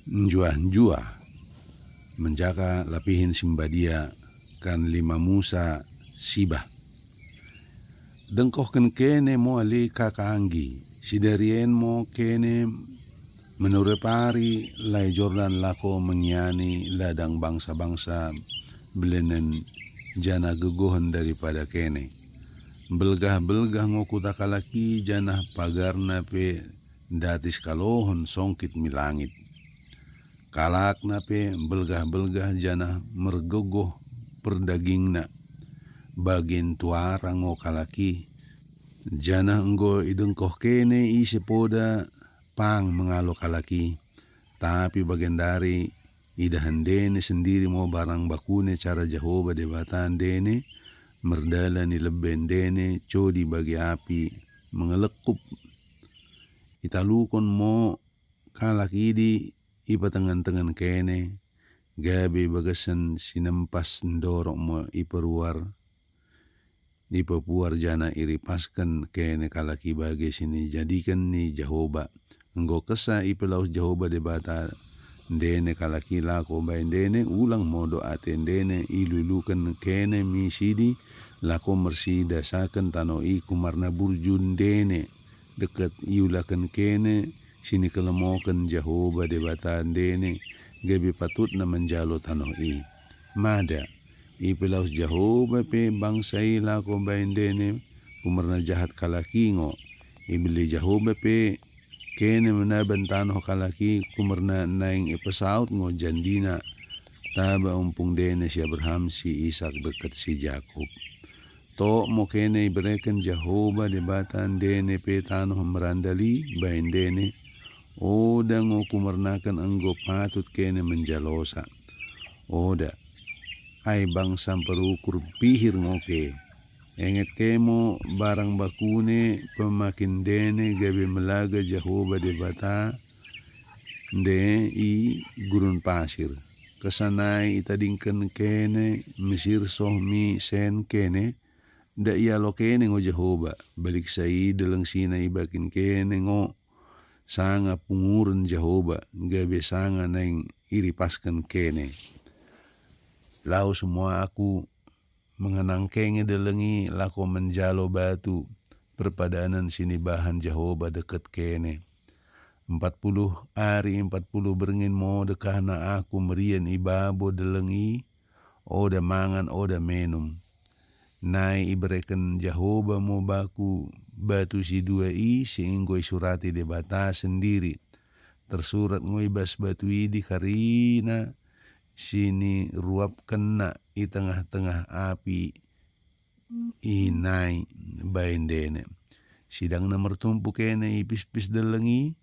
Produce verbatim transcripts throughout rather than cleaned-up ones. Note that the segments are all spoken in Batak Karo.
Njuah-njuah, menjaka lapihen si mbadia kan lima Musa sibah. Dengkohken kene mo ale kakanggi, si darien mo kene menure pari lae Jordan lako mengiani ladang bangsa-bangsa belenen janah gegohen daripada kene. Belgah-belgah ngo kuta kalaki janah pagarna pe ndatis kalohen songkit mi langit. Kalakna pe belgah-belgah janah mergegoh perdagingna. Bagin tuara ngo kalaki, janah enggo idengkoh kene ise poda pang mengalo kalaki. Tapi bagendari idahen ndene sendiri mo barang bakune cara Jehoba Dibata ndene, merdalan i lebe ndene codi bagi api mengelekup. Italukon mo kalak idi ipetengen-tengen kene, gabe bagesen si nempas ndorok me iperuar, ipepuar janah iripasken kene kalak i bage si nijadiken ni Jehoba. Enggo kesa ipelawes Jehoba Dibata ndene kalak i lako bae ndene, ulang modok ate ndene iluluken kene misidi, lako mersidasaken tano i kumarna burju ndene. Deket iulaken kene si nikelemoken Jehoba Dibata ndene, gabe patutna menjalo tanoh i. Mada, ipelawes Jehoba pe bangsa i lako bae ndene, kumerna jahat kalak i ngo. Ibeli Jehoba pe kene menaban tanoh kalak i, kumerna naing ipesaut ngo jandina taba umpung ndene si Abraham, si Isak, deket si Jakup. Tok mo kene ibereken Jehoba Dibata ndene pe tanoh merandali bae ndene, oda ngo kumernaken enggo patut kene menjalosa. Oda, ai bangsa mperukur pihir ngo ke. Enget ke mo barang bakune pemakin ndene gabe melaga Jehoba Dibata nde i gurun pasir. Kesanai itadingken kene Mesir soh mi Sen kene, ndak ialo kene ngo Jehoba, balik sai deleng sina ibakin kene ngo sanga punguren Jehoba, gabe sanga naing iripasken kene. Lau semua aku mengenang kene delengi lako menjalo batu perpadanen si nibahan Jehoba deket kene. Empat puluh ari empat puluh berngin mo dekahna aku merien i babo deleng i, oda mangan, oda menum. Nai ibereken Jehoba mo baku batu si dua i si enggo isurati Dibata sendiri. Tersurat ngo i bas batu i dikarina si niruapkenna i tengah-tengah api i nai bae ndene. Sidangna mertumpu kene i pispis deleng i,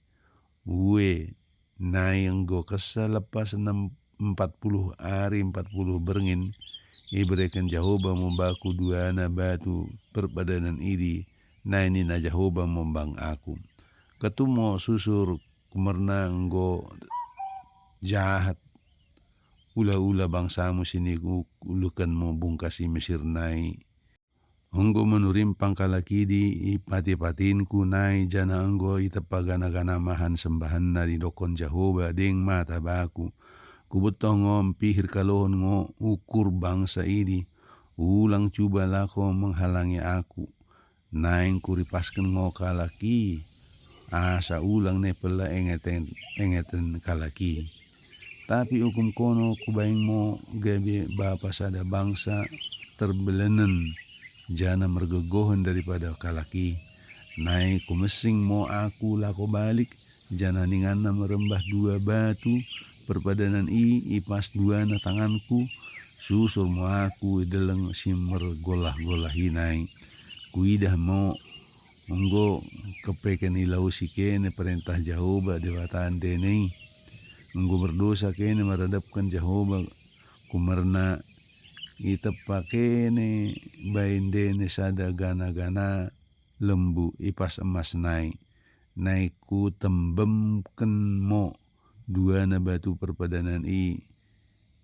ue, nai enggo kesa lepas enem empat puluh ari empat puluh berngin, ibereken Jehoba mo baku duana batu perpadanen idi, nai nina Jehoba mo bang aku, ketumo susur kumerna enggo jahat ula-ula bangsamu si nikuulukenmu bungkas i Mesir nai. Enggo menurimpang kalak idi ipati-patinku nai, janah enggo itepa gana-gana mahan sembahenna didokken Jehoba deng mata baku. Kubetoh ngo mpihir kalohen ngo ukur bangsa idi, ulang cuba lako menghalangi aku. Naing kuripasken ngo kalak i, asa ulang nepela engeten-engeten kalak i. Tapi ukum kono kubaing mo gabe bapa sada bangsa terbelenen janah mergegohen daripada kalak i. Nai kumesing mo aku lako balik, janah ninganna merembah dua batu perpadanan i, ipas duana tanganku, susur mo aku i deleng si mergolah-golah i nai. Kuidah mo enggo kepeken ilausi kene perentah Jehoba Dibata ndene i. Enggo merdosa kene meradapken Jehoba, kumerna itepa kene bae ndene sada gana-gana lembu ipas emas nai. Nai kutembemken mo duana batu perpadanan i,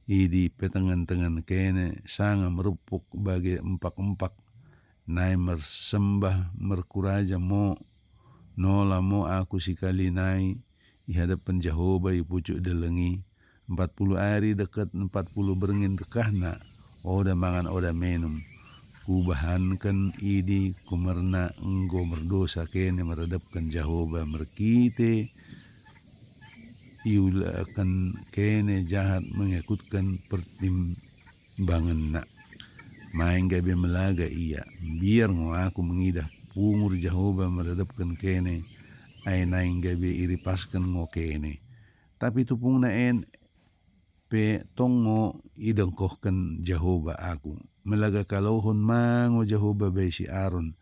idi petengen-tengen kene sanga merupuk bage empak-empak. Nai mersembah merkuraja mo, nola mo aku sikali nai, i hadepen Jehoba i pucuk deleng i, empat puluh ari deket empat puluh berngin dekahna, oda mangan oda menum. Kubahanken idi kumerna enggo merdosa kene meredepken Jehoba merkite iulaken kene jahat mengekutken pertimbangenna. Maing gabe melaga ia, mbiar ngo aku mengidah pungur Jehoba meredepken kene, ai naing gabe iripasken ngo kene. Tapi tupungna en pe tong ngo idengkohken Jehoba aku. Melaga kalohon ma ngo Jehoba bai si Aron,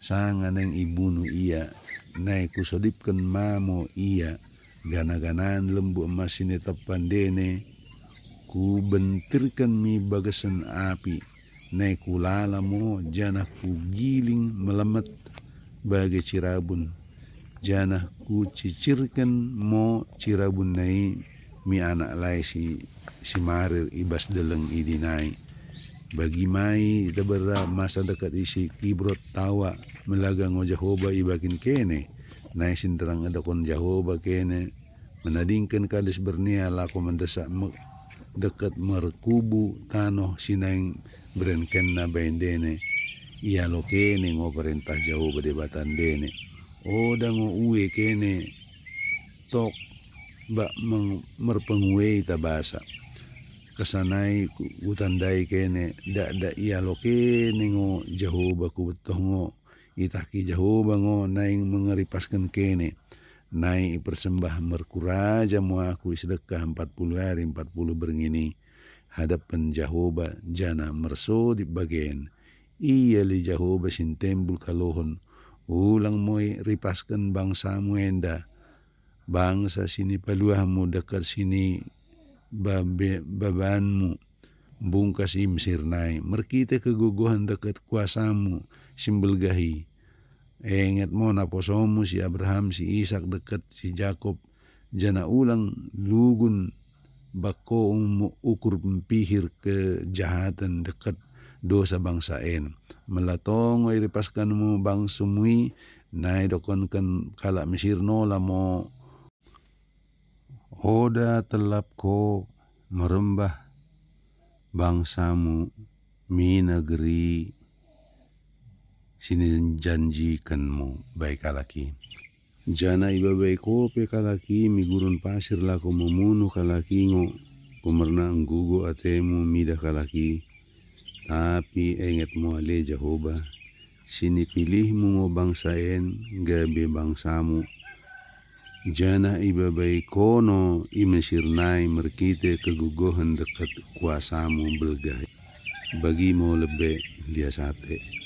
sanga naing ibunuh ia, nai kusodipken ma mo ia, gana-ganan lembu emas si nitepan ndene, kubentirken mi bagesen api, nai kulala mo janah kugiling melemet bage cirabun, janah kucicirken mo cirabun nai mi anak lai si, si marir i bas deleng idi nai. Bagi mai tabera masa deket isi Kibrot Tawa melaga ngo Jehoba ibakin kene, nai si nterang edokon Jehoba kene, menadingken Kades Bernea lako mendesak me-, deket merkubu tanoh si naing berenkenna bai ndene, ialo kene ngo perentah Jehoba Dibata ndene. Oda ngo ue kene tok bak meng-, merpenguei tabasa. Kesanai ku-, kutandai kene, dakdak ialo kene ngo Jehoba kubetoh ngo, itahki Jehoba ngo naing mengeripasken kene. Nai ipersembah merkuraja mo aku isedekah empat puluh ari empat puluh berngin i hadepen Jehoba janah mersodip bagen. Ia li Jehoba si ntembul kalohon, ulang mo iripasken bangsamu enda, bangsa si nipaluahmu deket si ni babe-, babanmu, mbungkas i Mesir nai, merkite kegegohen deket kuasamu si mbelgah i. Enget mo naposomu si Abraham, si Isak deket si Jakob, janah ulang lugun bako umu-, ukur mpihir kejahaten deket dosa bangsa en. Mela tongo iripaskenmu bangsamu i, nai dokonken kalak Mesir nola mo. Oda telap ko merembah bangsamu mi negeri si nijanjikenmu bai kalak i. Janah ibabai ko pe kalak i mi gurun pasir lako memunuh kalak i ngo, kumerna enggugo atemu midah kalak i. Tapi enget mo ale Jehoba, si nipilihmu ngo bangsa en gabe bangsamu, janah ibabai kono i Mesir nai merkite kegegohen deket kuasamu mbelgah. Bagi mo lebe lias ate.